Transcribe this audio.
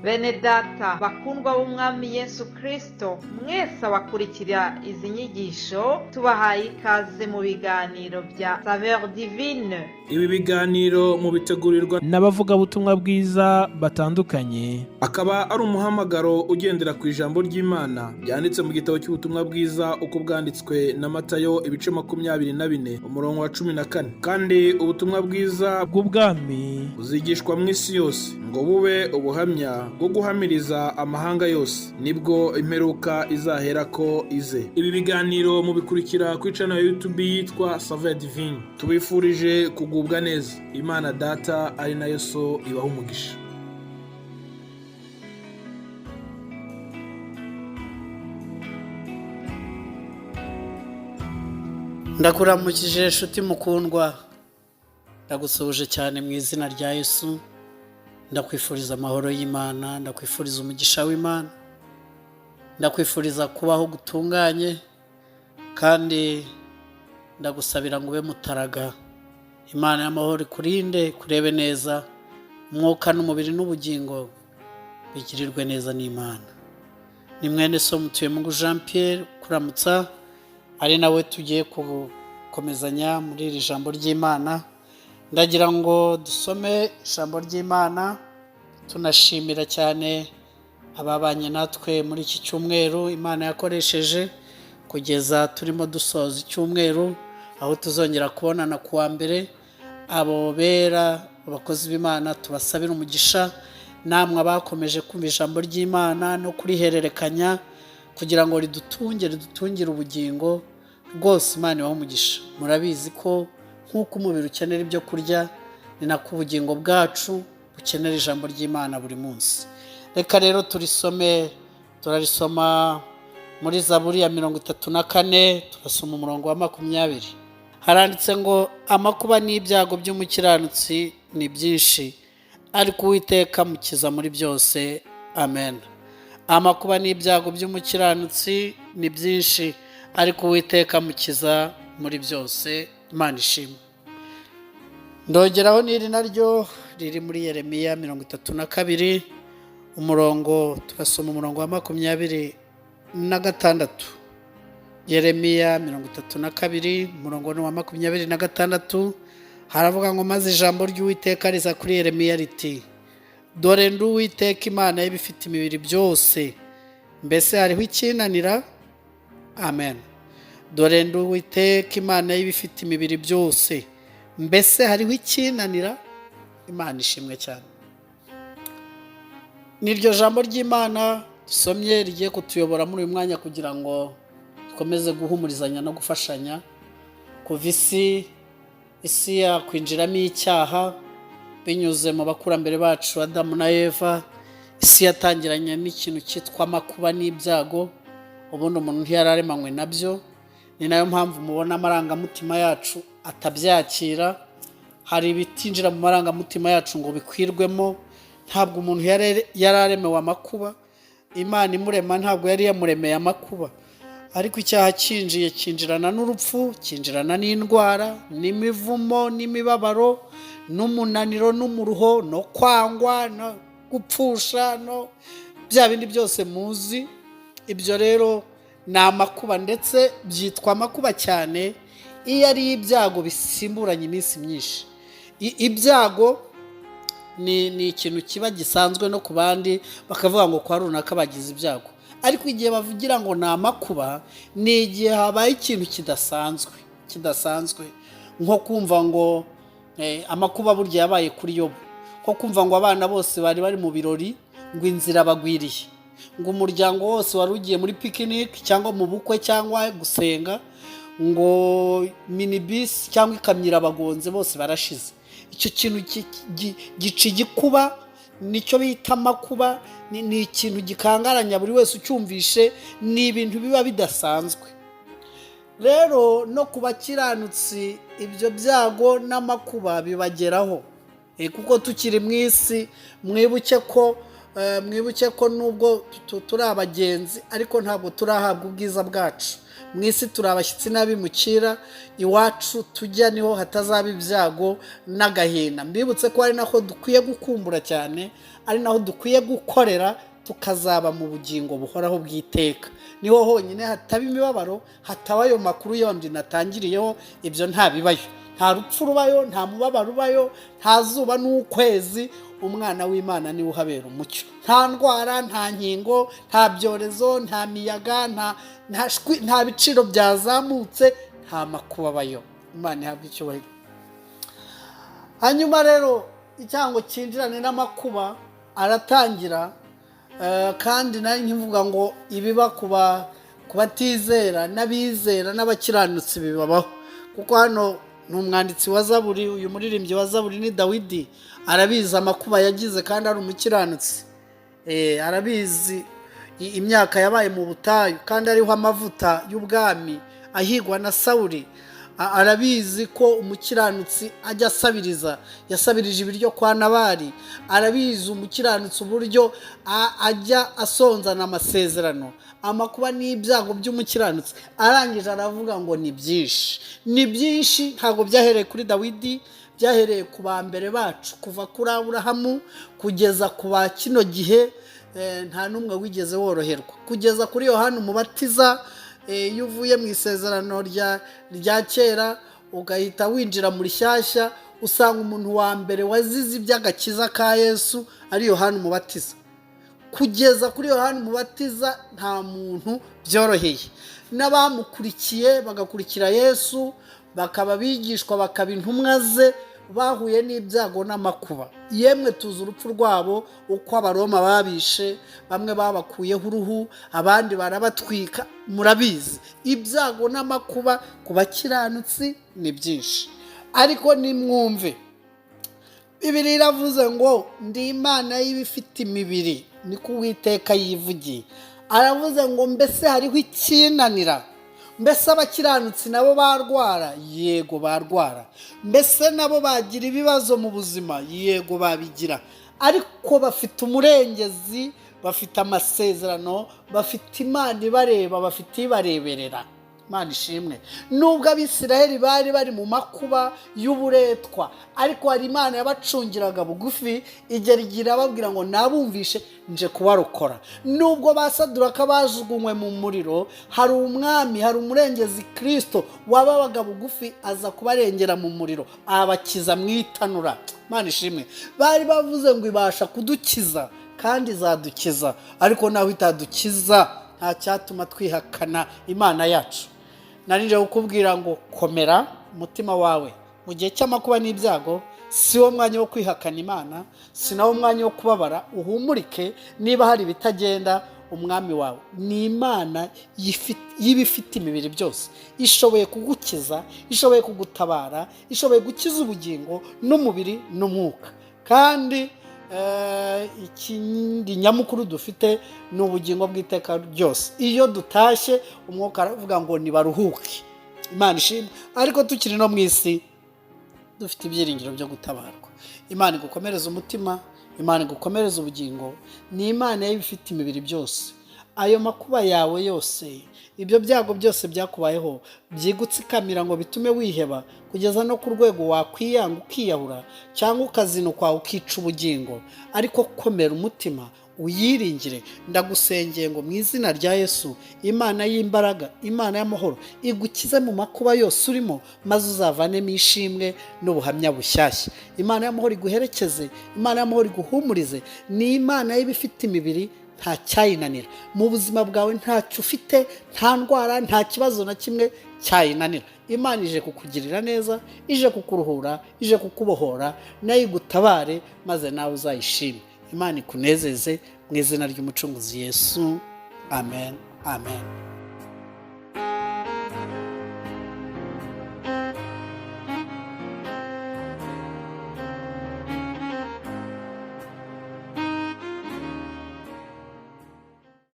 Bene data bakundwa b'Umwami Yesu Kristo, mwese abakurikira izi nyigisho, tubahaye ikaze mu biganiro bya Saveur Divine. Ibi biganiro mubitegurirwa n'abavugabutumwa bwiza batandukanye. Akaba ari umuhamagaro ugendera ku ijambo ry'Imana ryanditse mu gitabo cy'ubutumwa bwiza uko bwanditswe na Matayo, ibice 24, umurongo wa 14. Kandi ubutumwa bwiza bw'ubwami buzigishwa mu isi yose ngo bube ubuhamya bwo guhamiriza amahanga yose, nibwo imperuka izaherako ize. Ibi biganiro mubikurikira kuri channel ya YouTube yitwa Saveur Divine. Tubifurije kugubwa neza. Imana Data ari nayo So ibaha umugisha. Ndakuramukije inshuti mukundwa, ndagusuhuje cyane mu izina rya Yesu. Ndakwifuriza amahoro y'Imana, ndakwifuriza umugisha w'Imana, ndakwifuriza kubaho gutunganye, kandi ndagusabira ngo ube mutaraga. Imana y'amahoro ikurinde, kurebe neza, umwuka n'umubiri n'ubugingo bigirirwe neza n'Imana. Ni mwene so Mutuyemungu Jean Pierre kuramutsa, ari nawe tugiye gukomezanya muri iri jambo ry'Imana. Ndagira ngo dusome ijambo ry'Imana, tunashimira cyane ababanye natwe muri iki cyumweru Imana yakoresheje kugeza turimo dusoza icyumweru, aho tuzongera kubonana ku wa mbere. Abo bera abakozi b'Imana tubasabira umugisha, namwe abakomeje kumva ijambo ry'Imana no kurihererekanya kugira ngo ridutunge, ridutungire ubugingo rwose. Imana ibahe umugisha. Murabizi ko nk'uko umubiri ukenera ibyo kurya, ni nako ubugingo bwacu bukenera ijambo ry'Imana buri munsi. Reka rero turisome. Turarisoma muri Zaburi ya 34, turasoma umurongo wa 20. Haranditse ngo: "Amakuba n'ibyago by'umukiranutsi ni byinshi, ariko Uwiteka amukiza muri byose." Amen. Amakuba n'ibyago by'umukiranutsi ni byinshi, ariko Uwiteka amukiza muri byose. Imana ishimwe. Ndongeraho n'iri naryo riri muri Yeremiya 32, umurongo, turasoma umurongo wa 26. Yeremiya 32, umurongo wa 26, haravuga ngo: "Maze ijambo ry'Uwiteka riza kuri Yeremiya riti: 'Dore ndi Uwiteka Imana y'ibifite imibiri byose, mbese hariho ikinanira?'" Amen. Dore ndi Uwiteka Imana y'ibifite imibiri byose, mbese hariho ikinanira? Imana ishimwe cyane. Ni iryo jambo ry'Imana dusomye rigiye kutuyobora muri uyu mwanya kugira ngo dukomeze guhumurizanya no gufashanya. Kuva isi yakwinjiramo icyaha binyuze mu bakurambere bacu Adamu na Eva, isi yatangiranye n'ikintu cyitwa amakuba n'ibyago. Ubundi umuntu ntiyari aremanywe nabyo. Ni nayo mpamvu mubona amarangamutima yacu atabyakira. Hari ibitinjira mu marangamutima yacu ngo bikwirwemo. Ntabwo umuntu yari aremewe amakuba. Imana imurema ntabwo yari yamuremeye amakuba, ariko icyaha cyinjiye, cyinjirana n'urupfu, cyinjirana n'indwara, n'imivumo, n'imibabaro, n'umunaniro, n'umuruho, no kwangwa, no gupfusha, no bya bindi byose muzi. Ibyo rero ni amakuba, ndetse byitwa amakuba cyane iyo ari ibyago bisimburanye iminsi myinshi. Ibyago ni ikintu kiba gisanzwe no ku bandi, bakavuga ngo kwa runaka bagize ibyago. Ariko igihe bavugira ngo ni amakuba, ni igihe habaye ikintu kidasanzwe, nko kumva ngo amakuba burya yabaye kuri Yobu, nko kumva ngo abana bose bari bari mu birori ngo inzira bagwiriye, ngo umuryango wose wari ugiye muri pikiniki cyangwa mu bukwe cyangwa gusenga, ngo minibisi cyangwa ikamyo irabagonze, bose barashize. Icyo kintu gica igikuba, nicyo bita amakuba. Ni ikintu gikangaranya buri wese ucyumvishe, ni ibintu biba bidasanzwe. Rero no ku bakiranutsi ibyo byago n'amakuba bibageraho, kuko tukiri mu isi, mwibuke ko nubwo turi abagenzi, ariko ntabwo turahabwa ubwiza bwacu. Mu isi turi abashyitsi n'abimukira, iwacu tujya niho hatazaba ibyago n'agahinda. Mbibutse ko ari naho dukwiye gukumbura cyane, ari naho dukwiye gukorera, tukazaba mu bugingo buhoraho bw'iteka. Niho honyine hataba imibabaro, hataba ayo makuru yombi natangiriyeho. Ibyo ntabibayo, nta rupfu rubayo, nta mubabaro ubayo, nta zuba n'ukwezi. Umwana w'Imana niwe uhabera umucyo. Nta ndwara, nta nkingo, nta byorezo, nta miyaga, nta biciro byazamutse, nta makuba abayo. Imana ihabwa icyubahiro. Hanyuma rero icyango cyinjirane n'amakuba aratangira. Kandi nari nkivuga ngo ibiba ku batizera n'abizera n'abakiranutsi bibabaho, kuko hano ni umwanditsi wa Zaburi. Uyu muririmbyi wa Zaburi ni Dawidi, arabizi amakuba yagize kandi ari umukiranutsi. Arabizi imyaka yabaye mu butayu kandi ariho amavuta y'ubwami, ahigwa na Sawuri. Arabizi ko umukiranutsi ajya asabiriza, yasabirije ibiryo kwa Nabari. Arabizi umukiranutsi uburyo ajya asonzana amasezerano. Amakuba n'ibyago by'umukiranutsi, arangije aravuga ngo ni byinshi, ni byinshi. Ntabwo byahereye kuri Dawidi, byahereye ku ba mbere bacu, kuva kuri Aburahamu kugeza ku ba kino gihe. Nta n'umwe wigeze woroherwa, kugeza kuri Yohani Umubatiza. Iyo uvuye mu isezerano rya kera ugahita winjira mu rishyashya, usanga umuntu wa mbere wazize iby'agakiza ka Yesu ari Yohani Umubatiza. Kugeza kuri Yohani Umubatiza nta muntu byoroheye, n'abamukurikiye bagakurikira Yesu, bakaba abigishwa, bakaba intumwa ze, bahuye n'ibyago n'amakuba. Yemwe tuzi urupfu rwabo, uko Abaroma babishe, bamwe babakuyeho uruhu, abandi barabatwika. Murabizi, ibyago n'amakuba ku bakiranutsi ni byinshi. Ariko nimwumve, Bibiliya iravuze ngo ndi Imana y'ibifite imibiri, niko Uwiteka yivugiye. Aravuze ngo mbese hariho ikinanira? Mbese abakiranutsi nabo barwara? Yego, barwara. Mbese nabo bagira ibibazo mu buzima? Yego, babigira. Ariko bafite umurengezi, bafite amasezerano, bafite Imana ibareba, bafite ibareberera. Imana ishimwe. Nubwo Abisiraheli bari bari mu makuba y'uburetwa, ariko hari Imana yabacungiraga bugufi, igera igihe irababwira ngo nabumvishe, nje kubarokora. Nubwo basaduraka bajugunywe mu muriro, hari umwami, hari umurengezi Kirisito wababaga bugufi, aza kubarengera mu muriro, abakiza mu itanura. Imana ishimwe. Bari bavuze ngo ibasha kudukiza kandi izadukiza, ariko naho itadukiza nta cyatuma twihakana Imana yacu. Narinje kukubwira ngo komera umutima wawe mu gihe cy'amakuba n'ibyago. Si wo mwanya wo kwihakana Imana, si nawo mwanya wo kubabara. Uhumurike niba hari ibitagenda. Umwami wawe ni Imana y'ibifite imibiri byose, ishoboye kugukiza, ishoboye kugutabara, ishoboye gukiza ubugingo n'umubiri n'umwuka. Kandi ikindi nyamukuru dufite ni ubugingo bw'iteka ryose. Iyo dutashye, umwuka aravuga ngo nibaruhuke. Imana ishimwe. Ariko tukiri no mu isi dufite ibyiringiro byo gutabarwa. Imana igukomereza umutima, Imana igukomereza ubugingo. Ni Imana y'ibifite imibiri byose. Ayo makuba yawe yose, ibyo byago byose byakubayeho, byigutsikamira ngo bitume wiheba kugeza no ku rwego wakwiyanga ukiyahura, cyangwa ukazinukwa ukica ubugingo. Ariko komera umutima, uyiringire. Ndagusengeye ngo mu izina rya Yesu, Imana y'imbaraga, Imana y'amahoro igukize mu makuba yose urimo, maze uzavanemo ishimwe n'ubuhamya bushyashya. Imana y'amahoro iguherekeze, Imana y'amahoro iguhumurize. Ni Imana y'ibifite imibiri, nta cyayinanira mu buzima bwawe. Ntacyo ufite, nta ndwara, nta kibazo na kimwe cyayinanira. Imana ije kukugirira neza, ije kukuruhura, ije kukubohora, nayo igutabare, maze nawe uzayishime. Imana ikunezeze mu izina ry'Umucunguzi Yesu. Amen, amen.